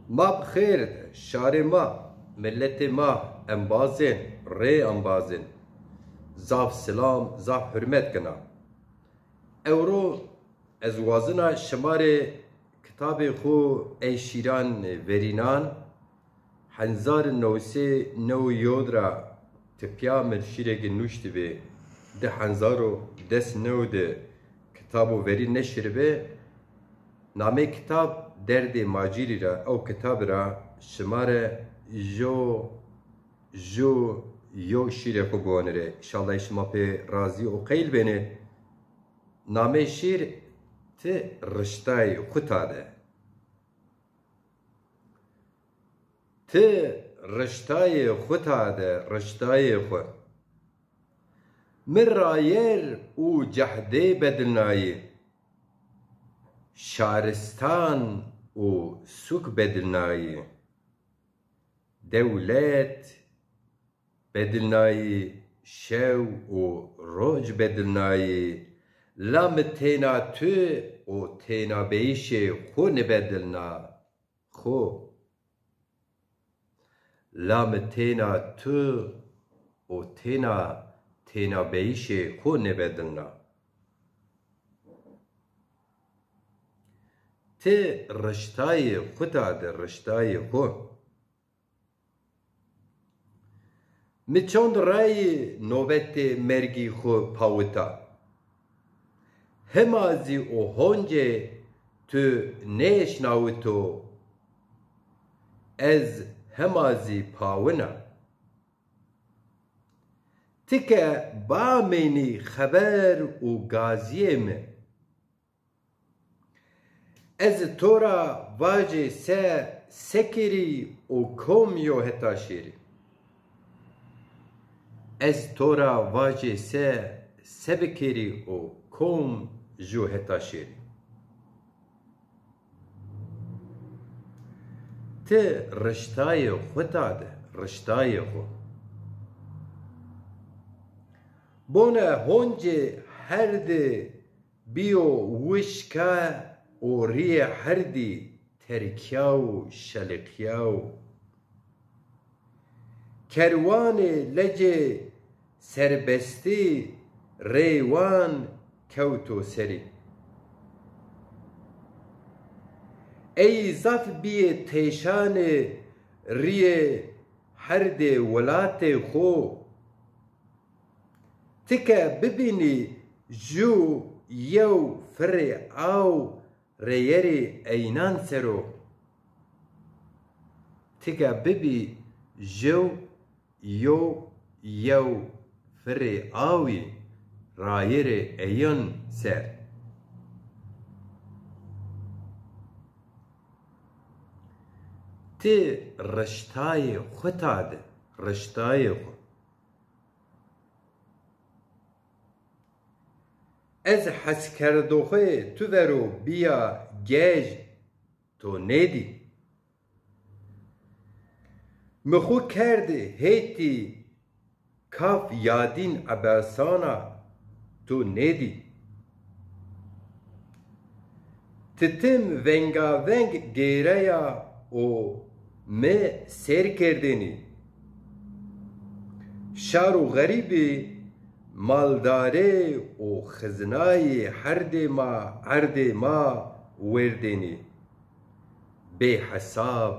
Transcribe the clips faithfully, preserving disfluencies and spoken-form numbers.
Ma bi xêr de, şarê ma, miletê ma, embazên, rê embazên. Zaf silam, zaf hurmet kena. Ewro ez wazena şima rê kitabê xwu ey şîran verînan, hezar new sey new yo de ra tipya min şîrêkê nuştîbê, di hezar û des new de kitabo verî neşiribê. Namê kitab Derdê Macîrî ra, ew kitab ra şima rê jo, ju yo şîrê xwu biwanirê. Înşallah şima pê razî û qeyl benê. Namê şîr Ti riştayê xwu ta de. Ti riştayê xwu ta de, riştayê xwu. Mi rayer û cehdê bedilnayî. Şaristan û sûk bedilnayî. Dewlet bedilnayî, şew û roc bedilnayî. La mi têna tu û tênabeyîşê xwu nêbedilna. Xwu. La mi têna tu û têna tênabeyîşê xwu nêbedilna. Ti riştayê xwu ta de, riştayê xwu. Mi çond rayî nobetê mergî xwu pawita. Hema zî o honcê tu nêeşnawito, ez hema zî pawina. Ti ke bamênî xeber û gazîyê mi. Ez to ra vajê se, se kerî û kom yo heta şêrî. Ez to ra vajê se, se bikerî û kom ju heta şêrî. Ti riştayê xwu ta de, riştayê xwu. Bone honcê herdî bîyo wişka û rîyê herdî terkîya û şeliqîya û kerwanê lecê serbestî rê wan kewto serî. Ey zaf bîyê têşanê rîyê herdê welatê xwu. Ti ke bibînî ju yew firê aw reyerê eynan ser o. Ti ke bibî jew yo yew firê awî rayerê eyan ser. Ti riştayê xwu ta de, riştayê xwu. Ez heskerdoxê tu vero bîya gej, to nêdî. Mi xwu kerd hêtî kaf yadîn ebesana, to nêdî. Titim vengaveng gêreya û mi sêr kerdênî. Şar û xerîbî, maldarê û xiznayî herdê ma, erdê ma werdênî. Bêhesab,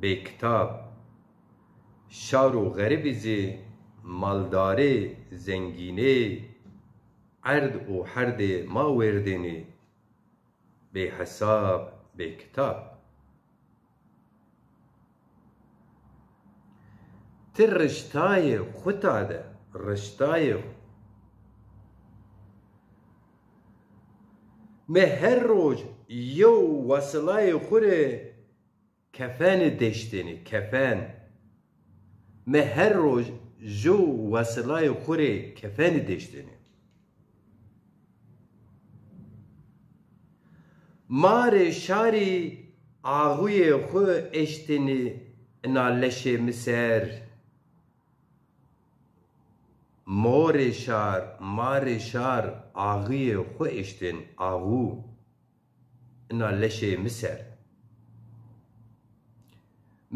bêkitab. Şar û xerîbî zî, maldarê, zengînê, erd û herdê ma werdênî, bêhesab, bêkitab. Ti riştayê xwu ta de, riştayê xwu. Mi her roj yew wesilayê xwu rê kefenî deştênî, kefen. Mi her roj ju wesilayê xwu rê kefenî deştênî. Ma rê şarî axuyê xwu eştênî ina leşê mi ser. Morê şar, ma rê şar axuyê xwu eştên axu. Ina leşê mi ser.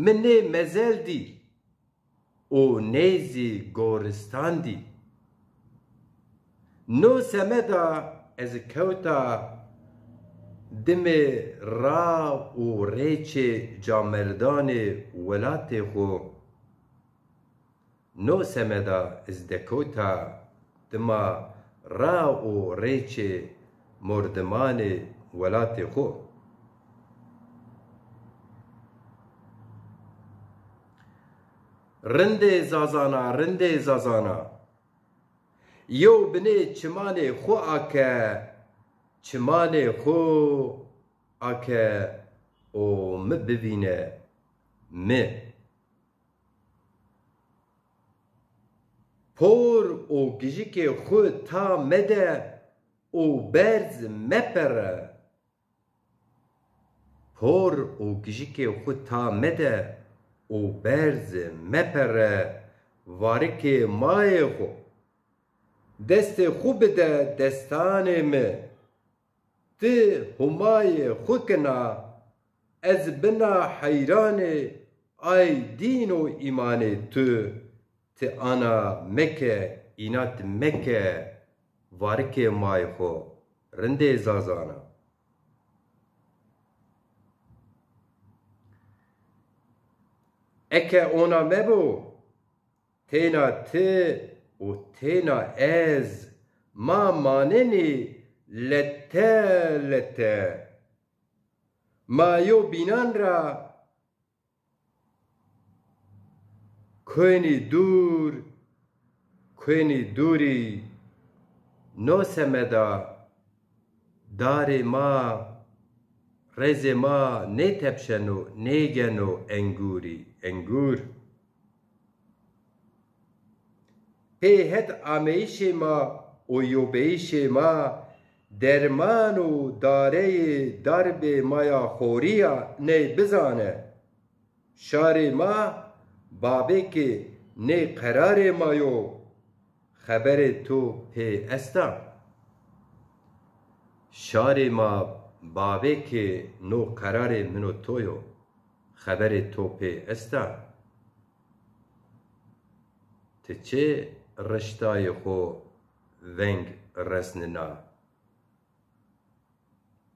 Mi nê mezel dî û nê zî goristan dî. No semeda ez kewta dimê ra û rêçê camerdanê welatê xo. No semeda ez dekewta dima ra û rêçê mordimanê welatê xo. Rindê Zazana, rindê Zazana. Yew binê çimanê xo ake, çimanê xo ake û mi bivîne, mi. Por û gijikê xwu ta mede û berz mepere. Por û gijikê xwu ta mede û berz mepere, varikê mayê xwu. Destê xwu bide destanê mi. Ti Humayê xwu kina, ez bina heyranê ay dîn û îmanê tu. Ti ana meke, înat meke, varikê may xwu, rindê Zazana. Eke ona mebo, têna ti û têna ez ma manenî lete lete. Ma yo bînan ra kuenî dûr, kuenî dûrî. No semeda darê ma, rezê ma nêtepşeno, nêgeno engûrî, engûr. Pê het ameyişê ma û yobeyişê ma derman û dareyê darbê ma ya xorî ya ney bizane. Şarê ma babêkê nê qerarê ma yo. Xeberê to pê esta? Şarê ma babêkê no qerarê min û to yo. Xeberê to pê esta? Ti çi riştayê xo veng resnina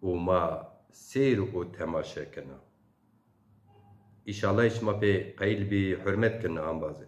û ma seyr û temaşe kena? Îşallah şima pê qeyl bî, hurmet kena embazê.